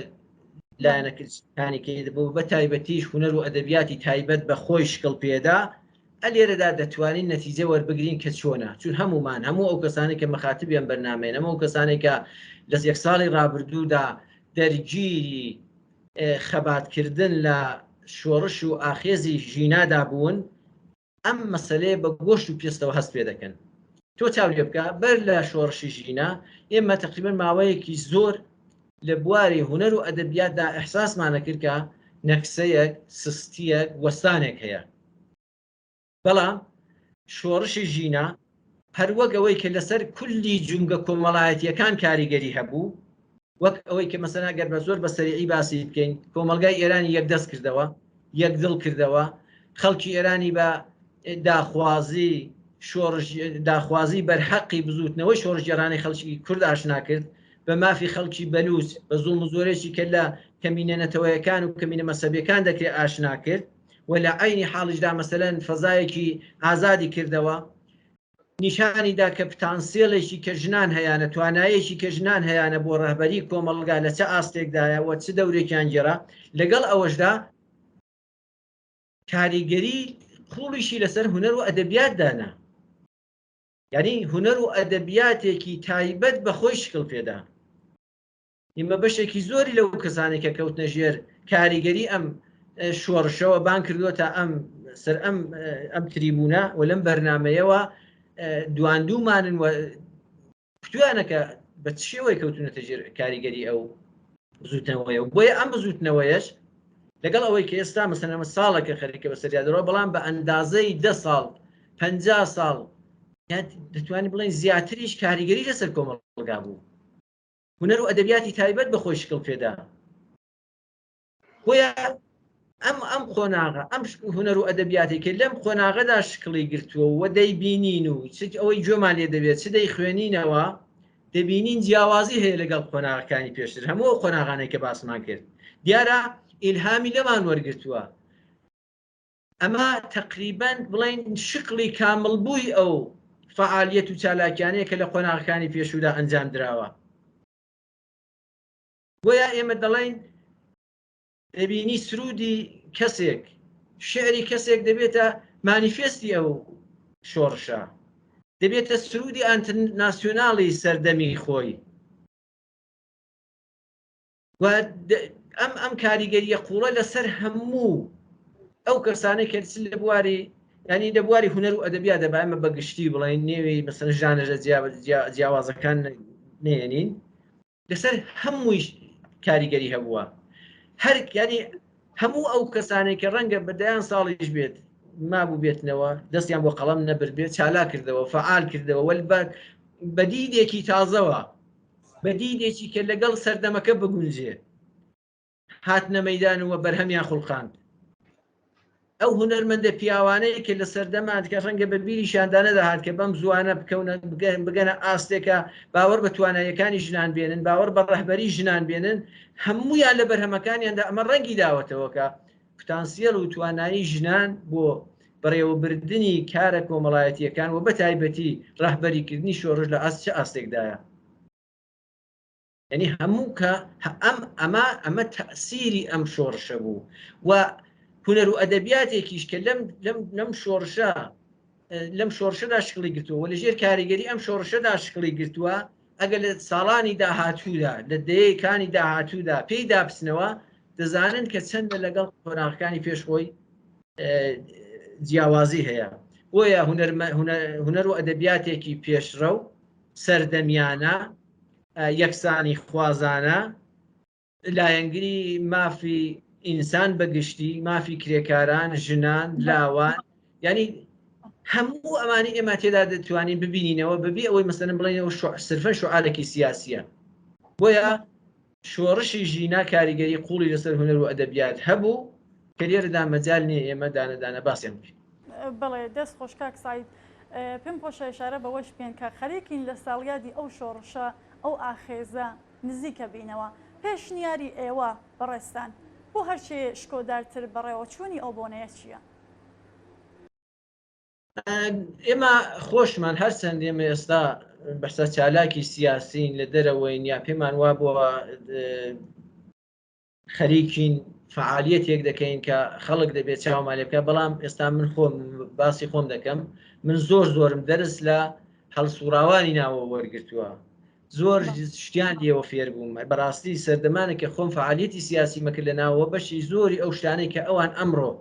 لایەنەکانی بۆ بە تایبەتیش هونەر و ئەدەبیاتی تایبەت بە خۆی شکڵ پێدا ئەلێرەدا دەتوانین نەتیجە وەربگرین کە چۆنە چون هەمومان هەموو ئەو کەسانی کە مەخاتبی ئەم بەرنامەیەن هەموو ئەو کەسانی کە لە یەک ساڵی ڕابردوودا دەرگیری خەباتکردن لە شۆڕش و ئاخێزی ژینادا بوون ئەم مەسەلەیە بە گۆشت و پێستەوە هەست پێ دەکەن. تۆ چاو لێ بکە بەر لە شۆڕشی ژینا ئێمە تەقریبەن ماوەیەکی زۆر لە بواری هونەر و ئەدەبیاتدا ئیحساسمان ئەکرد کە نەکسەیەک، سستییەک، وەستانێک هەیە. بەڵام شۆڕشی ژینا هەروەک ئەوەی کە لەسەر کولی جومگە کۆمەڵایەتییەکان کاریگەری هەبوو، وەک ئەوەی کە مەسەلەن ئەگەر بە زۆر بە سەریعی باسی بکەین کۆمەڵگای ئێرانی یەکدەست کردەوە، یەکدڵ کردەوە، خەڵکی ئێرانی بە داخوازی شۆڕش داخوازی بەرحەقی بزووتنەوەی شۆڕشگێڕانەی خەڵکی کورد ئاشنا کرد، بە مافی خەڵکی بەلووچ، بە زوڵم و زۆرێکی کە لە کەمینە نەتەوەیەکان و کەمینە مەسەبیەکان دەکرێ ئاشنا کرد و لە عەینی حاڵیشدا مەسەلەن فەزایەکی ئازادی کردەوە. نیشانی دا کە پتانسێلێکی کە ژنان هەیانە، توانایەکی کە ژنان هەیانە بۆ ڕەهبەری کۆمەڵگا لە چ ئاستێکدایە و چ دەورێکیان گێڕا، لەگەڵ ئەوەشدا کاریگەری قووڵیشی لەسەر هونەر و ئەدەبیات دانا. یانی هونەر و ئەدەبیاتێکی تایبەت بە خۆی شکڵ پێدا. ئیمە بەشێکی زۆری لەو کەسانەی کە کەوتنە ژێر کاریگەری ئەم شۆڕشەوە بان کردووە تا ئەم سەر ئەم ئەم تریبوونە و لەم بەرنمەیەوە دواندوومانن و کوتویانەکە بە چ شێوەیە کەوتونەتە ژێر کاریگەری ئەو بزوتنەوەیە و بۆیە ئەم بزوتنەوەیەش لەگەڵ ئەوەی کە ئێستا مەسەلەن ئەمە ساڵەکە خەریکە بەسەریا دەڕۆ بەڵام بە ئەندازەی دە ساڵ 50 ساڵ. دەتوانین بڵێن زیاتریش کاریگەری لەسەر کۆمەڵگا بوو. هونەر و ئەدەبیاتی تایبەت بە خۆی شکڵ پێدا. بۆیە ئەم ئەم قۆناغە ئەم هونەر و ئەدەبیاتی کە لەم قۆناغەدا شکڵی گرتووە و دەیبینین و چ ئەوەی گوێمان لێ دەبێت چ دەیخوێنینەوە دەبینین جیاوازی هەیە لەگەڵ قۆناغەکانی پێشتر هەموو ئەو قۆناغانەی کە باسمان کرد دیارە ئیلهامی لەمان وەرگرتووە ئەمە تەقریبەن بڵێین شکڵی کامڵبووی ئەو فەعالیەت و چالاکیانەیە کە لە قۆناغەکانی پێشوودا ئەنجام دراوە. بۆیە ئێمە دەڵێین دەبینی سرودی کەسێک، شعری کەسێک دەبێتە مانیفێستی ئەو شۆڕشە، دەبێتە سرودی ئەنترناسیۆناڵی سەردەمی خۆی. و ئەم ئەم کاریگەریە قوڵە لەسەر هەموو ئەو کەسانەی کە چ لە بواری ینی لە بواری هونەر و ئەدەبیا دەبا ئەمە بە گشتی بڵێن نێوی مەسەن ژانەرە جیاوازەکان نێنین لەسەر هەمووی کاریگەری هەبووە هەر ینی هەموو ئەو کەسانێک کە ڕەنگە بە دەیان ساڵیش بێت مابوو بێتنەوە دەستیان بۆ قەڵەم نەبرد بێت چالا کردەوە فعال کردەوە وەل بە دیدێکی تازەوە بە دیدێکی کە لەگەڵ سەردەمەکە بگونجێ هاتنە مەیدان و بەرهەمیان خوڵقاند. ئەو هونەرمەندە پیاوانەی کە لە سەردەمان کە ڕەنگە بە بیریشیاندا نەدەهات کە بەم زووانە بکەونە بگەنە ئاستێکە باوەڕ بە تواناییەکانی ژنان بێنن، باوەڕ بە ڕەهبەری ژنان بێنن، هەموویان لە بەرهەمەکانیاندا ئەمە ڕەنگی داوەتەوە کە پتانسیەل و توانایی ژنان بۆ بەڕێوەبردنی کارە کۆمەڵایەتییەکان و بەتایبەتی ڕەهبەریکردنی شۆڕش لە ئاست چ ئاستێکدایە. یعنی هەموو کە ئەم ئەمە ئەمە تەسیری ئەم شۆڕشە بوو و هونەر و ئەدەبیاتێکیش کە لەم لەم لەم شۆڕشە لەم شۆڕشەدا شکڵی گرتووە و لەژێر کاریگەری ئەم شۆڕشەدا شکڵی گرتووە ئەگەر لە ساڵانی داهاتوودا لە دەیەکانی داهاتوودا پێی دابچنەوە دەزانن کە چەندە لەگەڵ قۆناغەکانی پێش خۆی جیاوازی هەیە بۆیە هونەر و ئەدەبیاتێکی پێشڕەو سەردەمیانە یەکسانی خوازانە لایەنگری مافی ئینسان بە گشتی، مافی کرێکاران، ژنان، لاوان، یانی هەموو ئەمانەی ئێمە تێدا دەتوانین ببینینەوە بەبێ ئەوەی مەسەلەن بڵێین ئەوە سرفەن شوعارێکی سیاسییە. بۆیە شۆڕشی ژینا کاریگەری قووڵی لەسەر هونەر و ئەدەبیات هەبوو کە لێرەدا مەجال نییە ئێمە دانە دانە باسیان بکەین. بەڵێ دەست خۆش کاک سەعید. پێم خۆشە ئیشارە بەوەش بکەین کە خەریکین لە ساڵیادی ئەو شۆڕشە، ئەو ئاخێزە، نزیکە بینەوە. پێشنیاری ئێوە بەڕێزتان بۆ هەرچێ شکۆدارتر بەڕێوەچوونی ئەو بۆنەیە چییە؟ ئێمە خۆشمان هەرچەند ئێمە ئێستا بەسە چالاکی سیاسین لە دەرەوەین یا پێمان وابووە خەریکین فعالیەتێک دەکەین کە خەڵک دەبێت چاومان لێ بکات بەڵام ئێستا من خۆم باسی خۆم دەکەم من زۆر زۆرم دەرس لە هەڵسوڕاوانی ناوە وەرگتووە زۆر شتیان لێوە فێر بووم بەڕاستی سەردەمانێک کە خۆم فعالیەتی سیاسی مەکرد لە ناوەوە بەشی زۆری ئەو شتانەی کە ئەوان ئەمڕۆ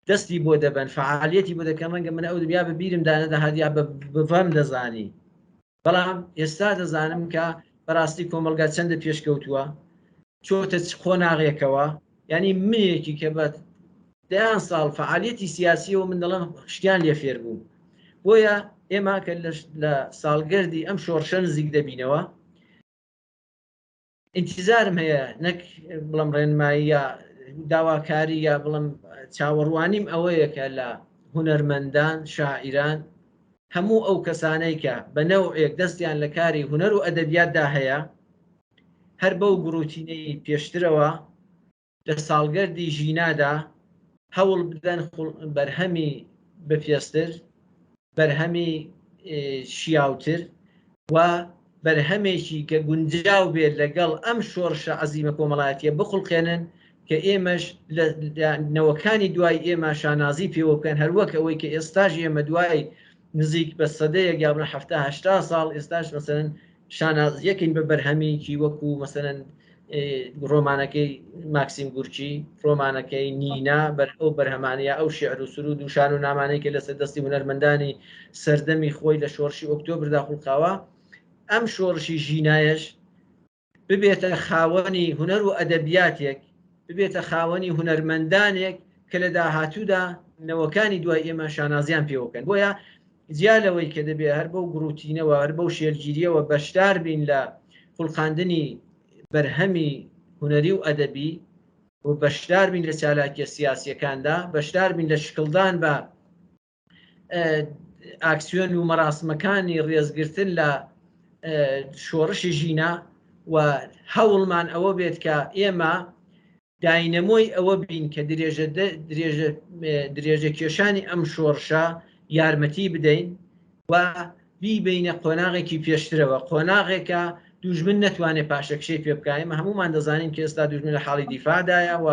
دەستی بۆ دەبەن فعالیەتی بۆ دەکەن ڕەنگە من ئەو یا بە بیرم دا نەدەهات یا بە بڤەم دەزانی بەڵام ئێستا دەزانم کە بەڕاستی کۆمەڵگا چەندە پێشکەوتووە چۆتە چ قۆناغێکەوە ینی منێکی کە بە دەیان ساڵ فعالیەتی سیاسیەوە من دەڵێم شتیان لێ فێر بووم بۆیە ئێمە کە لە ساڵگەردی ئەم شۆڕشە نزیک دەبینەوە ئینتیزارم هەیە نەک بڵم ڕێنمایی یا داواکاری یا بڵم چاوەڕوانیم ئەوەیە کە لە هونەرمەندان شاعیران هەموو ئەو کەسانەی کە بە نەوعێک دەستیان لە کاری هونەر و ئەدەبیاتدا هەیە هەر بەو گڕوتینەی پێشترەوە لە ساڵگەردی ژینادا هەوڵ بدەن بەرهەمی بەپێزتر، بەرهەمی شیاوتر و بەرهەمێکی کە گونجاو بێت لەگەڵ ئەم شۆڕشە عەزیمە کۆمەڵایەتیە بخوڵقێنن کە ئێمەش لە نەوەکانی دوای ئێمە شانازی پێوە بکەن هەروەک ئەوەی کە ئێستاش ئێمە دوای نزیک بە سەدەیەک یا بڵێ 70 هەشتا ساڵ ئێستاش مەسەلەن شانازیەکەین بە بەرهەمێکی وەکو مەسەلەن ڕۆمانەکەی ماکسیم گورکی ڕۆمانەکەی نینا بەر ئەو بەرهەمانە یا ئەو شعر و سرود و شان و نامانەی کە لەسەر دەستی هونەرمەندانی سەردەمی خۆی لە شۆڕشی ئۆکتۆبردا خوڵقاوە ئەم شۆڕشی ژینایەش ببێتە خاوەنی هونەر و ئەدەبیاتێک ببێتە خاوەنی هونەرمەندانێک کە لە داهاتوودا نەوەکانی دوای ئێمە شانازیان پێوە بکەن بۆیە جیا لەوەی کە دەبێ هەر بەو گڕوتینەوە هەر بەو شێلگیریەوە بەشدار بین لە خوڵقاندنی بەرهەمی هونەری و ئەدەبی و بەشدار بین لە چالاکیە سیاسیەکاندا، بەشدار بین لە شکڵدان بە ئاکسیۆن و مەراسمەکانی ڕێزگرتن لە شۆڕشی ژینا و هەوڵمان ئەوە بێت کە ئێمە داینەمۆی ئەوە بین کە درێژە درێژە درێژە کێشانی ئەم شۆڕشە یارمەتی بدەین و بیبەینە قۆناغێکی پێشترەوە، قۆناغێکە دوژمن نەتوانێت پاشەکشەی پێ بکا. ئێمە هەموومان دەزانین کە ئێستا دوژمن لە حاڵی دیفاعدایە و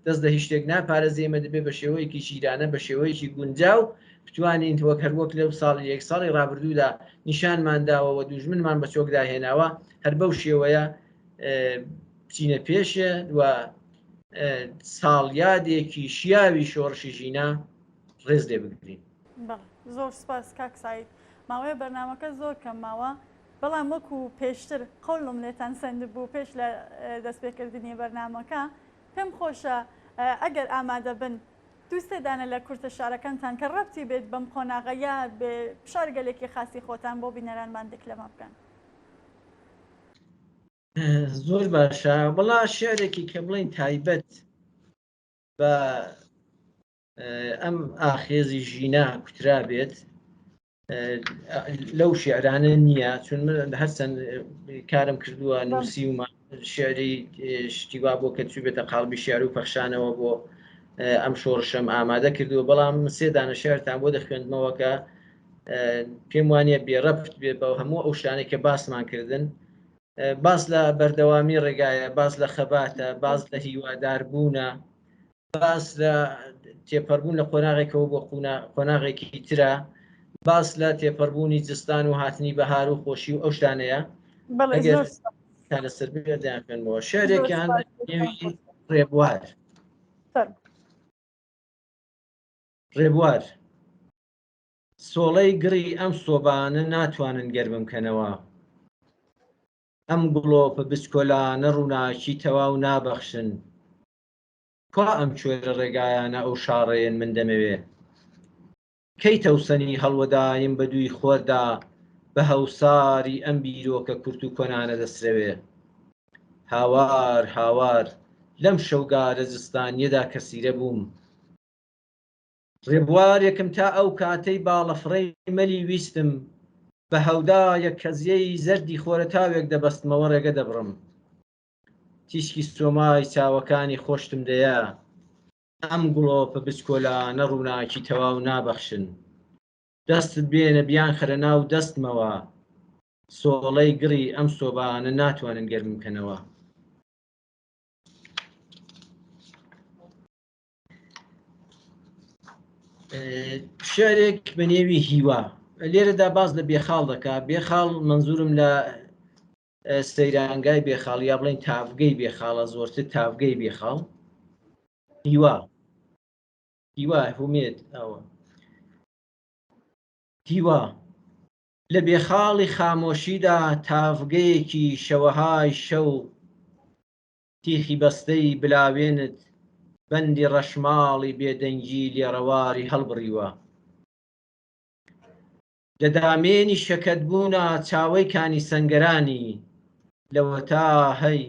دەست لە هیچ شتێک ناپارێزێ. ئێمە دەبێت بە شێوەیەکی ژیرانە، بە شێوەیەکی گونجاو بتوانین وەک هەر وەک لەو ساڵی یەک ساڵی ڕابردوودا نیشانمان داوە و دوژمنمان بە چۆکدا هێناوە، هەر بەو شێوەیە بچینە پێشێ و ساڵیادێکی شیاوی شۆڕشی ژینا ڕێز لێ بگرین. بەڵێ زۆر سوپاس کاک سەعید. ماوەیە بەرنامەکە زۆر کەم ماوە بەڵام وەکو پێشتر قەوڵم لێتان سەندبوو پێش لە دەستپێکردنی بەرنامەکە پێم خۆشە ئەگەر ئامادە بن دوو سێ دانە لە کورتە شعرەکانتان کە ڕەبتی بێت بەم قۆناغە یا بێ شعرگەلێکی خاسی خۆتان بۆ بینەرانمان دکلەمە بکەن. زۆر باشە وەڵا شعرێکی کە بڵێین تایبەت بە ئەم ئاخێزی ژینا کوترا بێت لەو شعرانە نییە چون من هەرچەند کارم کردووە نووسیومە شعری شتی وا بۆ کە چوو بێتە قاڵبی شعر و پەخشانەوە بۆ ئەم شۆڕشەم ئامادە کردووە بەڵام سێ دانە شعرتان بۆ دەخوێندمەوە کە پێم وانە بێڕەبت بێ بە هەموو ئەو شتانێک کە باسمان کردن باس لە بەردەوامی ڕێگایە باس لە خەباتە باس لە هیواداربوونە باس لە تێپەربوون لە قۆناغێکەوە بۆ قۆناغێکی ترە باس لە تێپەربوونی جستان و هاتنی بەهار و خۆشی و ئەو شتانەیە ئەگەر تا لەسەر بێ دەیانخوێنمەوە شعرێکیان نێوی ڕێبوار ڕێبوار سۆڵەی گڕی ئەم سۆبانە ناتوانن گەرمم کەنەوە ئەم گڵۆپە بچکۆلانە ڕووناکی تەواو نابەخشن کوا ئەم کوێرە ڕێگایانە ئەو شاڕێیەن من دەمەوێ؟ کەی تەوسەنی هەڵوەدایم بە دووی خۆردا بە هەوساری ئەم بیرۆکە کورت و کۆنانە دەسرەوێ؟ هاوار هاوار لەم شەوگارە زستانیەدا کەسیرە بووم. ڕێبوارێکم تا ئەو کاتەی باڵەفڕەی مەلی ویستم بە هەودایەک کەزیەی زەردی خۆرەتاوێک دەبەستمەوە ڕێگە دەبڕم. تیشکی سۆمای چاوەکانی خۆشتم دەیا، ئەم گڵۆپە بچکۆلانە ڕووناکی تەواو نابەخشن. دەستت بێنە بیانخەرە ناو دەستمەوە، سۆڵەی گڕی ئەم سۆبانە ناتوانن گەرمم کەنەوە. شعرێک بە نێوی هیوا لێرەدا باس لە بێخاڵ دەکا بێخاڵ منزورم لە سەیرانگای بێخاڵ یا بڵێین تاڤگەی بێخاڵە زۆرتر تاڤگەی بێخاڵ هیوا هیوا هومێد ئەوە هیوا لە بێخاڵی خامۆشیدا تاڤگەیەکی شەوەهای شەو تیخی بەستەی بلاوێنت بەندی ڕەشماڵی بێدەنگی لێڕەواری هەڵبڕیوە لە دامێنی شەکەتبوونا چاوەی کانی سەنگەرانی لەوەتا هەی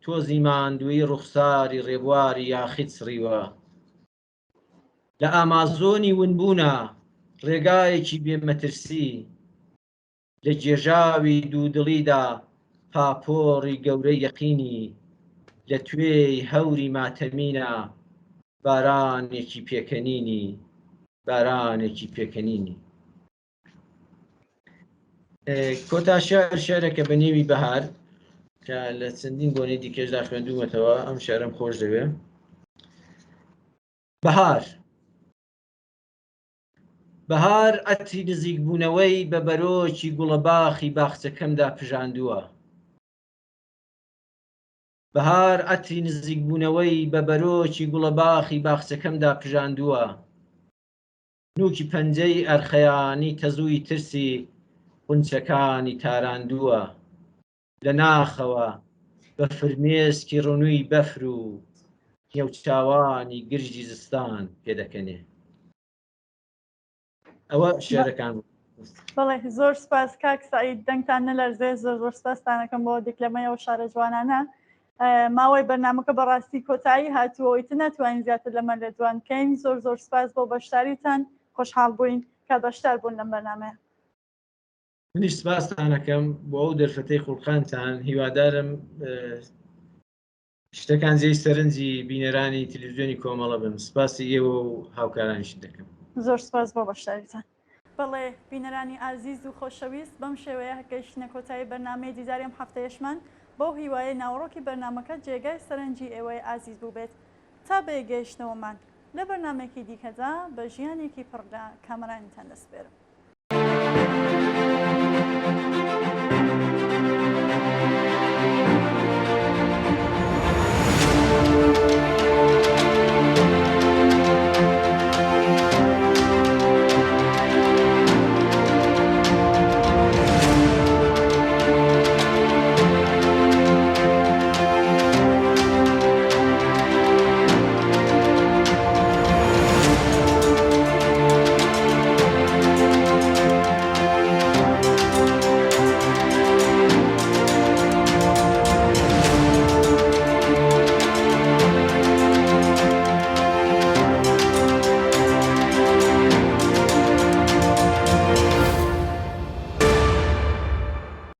تۆزی ماندوویی ڕوخساری ڕێبواری یاخیت سڕیوە لە ئامازۆنی ونبوونا ڕێگایەکی بێ مەترسی لە گێژاوی دوودڵیدا پاپۆڕی گەورەی یەقینی لە توێی هەوری ماتەمینا بارانێکی پێکەنینی بارانێکی پێکەنینی کۆتا شعر شعرێکە بە نێوی بەهار کە لە چەندین بۆنەی دیکەشدا خوێندوومەتەوە ئەم شعرم خۆش دەوێ بەهار بەهار عەتری نزیکبوونەوەی بە بەرۆکی گوڵەباخی باخچەکەمدا پژاندووە. بەهار عەتری نزیکبوونەوەی بە بەرۆکی گوڵەباخی باخچەکەمدا پژاندووە. نووکی پەنجەی ئەرخەیانی تەزووی ترسی خونچەکانی تاراندووە. لە ناخەوە بە فرمێسکی ڕنووی بەفر و نێوچاوانی گرژی زستان پێدەکەنێ. ئەوە شێرەکان بوو. بەڵێ زۆر سپاس کاک سعید دەنگتان نەلەرزێ زۆر زۆر سپاستانەکەم بۆ دیکلەمەی ئەو شارە جوانانە ماوەی بەرنامەکە بەڕاستی کۆتایی هاتووە ئیتر ناتوانین زیاتر لەمە لێدوان بکەین زۆر زۆر سپاس بۆ بەشداریتان خۆشحاڵ بووین کە بەشدار بوون لەم بەرنامەیە. منیش سپاستانەکەم بۆ ئەو دەرفەتەی خوڵقانتان هیوادارم شتەکان جێی سەرنجی بینەرانی تلویزیۆنی کۆمەڵە بن سپاسی ئێوە و هاوکارانیشت دەکەم. زۆر سپاس بۆ بەشداریتان. بەڵێ بینەرانی ئازیز و خۆشەویست بەم شێوەیە گەیشتینە کۆتایی بەرنامەی دیداری ئەم هەفتەیەشمان بەو هیوایەی ناوەڕۆکی بەرنامەکە جێگای سەرنجی ئێوەی ئازیز بووبێت تا بەیەک گەیشتنەوەمان لە بەرنامەیەکی دیکەدا بە ژیانێکی پڕ لە کامەرانیتان دەسپێرم.